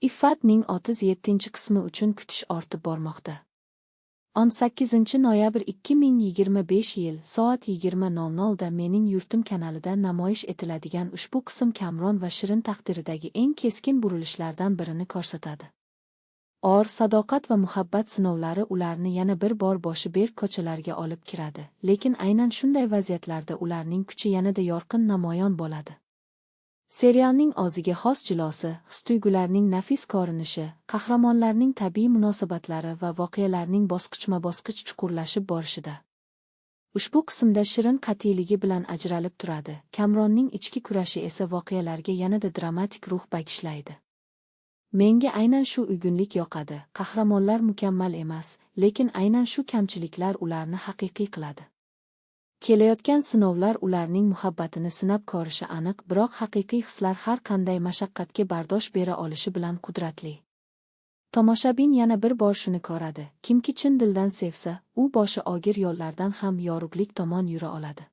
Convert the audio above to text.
Iffatning 37-qismi uchun kutish ortib bormoqda. 18 noyabr 2025 yil soat 20:00 da Mening yurtim kanalida namoyish etiladigan ushbu qism Kamron va Shirin taqdiridagi eng keskin burilishlardan birini ko'rsatadi. Or, sadoqat va muhabbat sinovlari ularni yana bir bor boshi berk ko'chalarga olib kiradi, lekin aynan shunday vaziyatlarda ularning kuchi yanada yorqin namoyon bo'ladi. Serialning o'ziga xos jilosi, his-tuyg'ularning nafis ko'rinishi, qahramonlarning tabiiy munosabatlari va voqealarning bosqichma-bosqich chuqurlashib borishida. Ushbu qismda Shirin qat'iyligi bilan ajralib turadi, Kamronning ichki kurashi esa voqealarga yanada dramatik ruh bag'ishlaydi. Menga aynan shu uyg'unlik yoqadi. Qahramonlar mukammal emas, lekin aynan shu kamchiliklar ularni haqiqiy qiladi. Kelayotgan sinovlar ularning muhabbatini sinab ko'rishi aniq, biroq haqiqiy hislar har qanday mashaqqatga bardosh bera olishi bilan qudratli. Tomoshabin yana bir bor shuni ko'radi: kimki chin dildan sevsa, u boshi og'ir yo'llardan ham yorug'lik tomon yura oladi.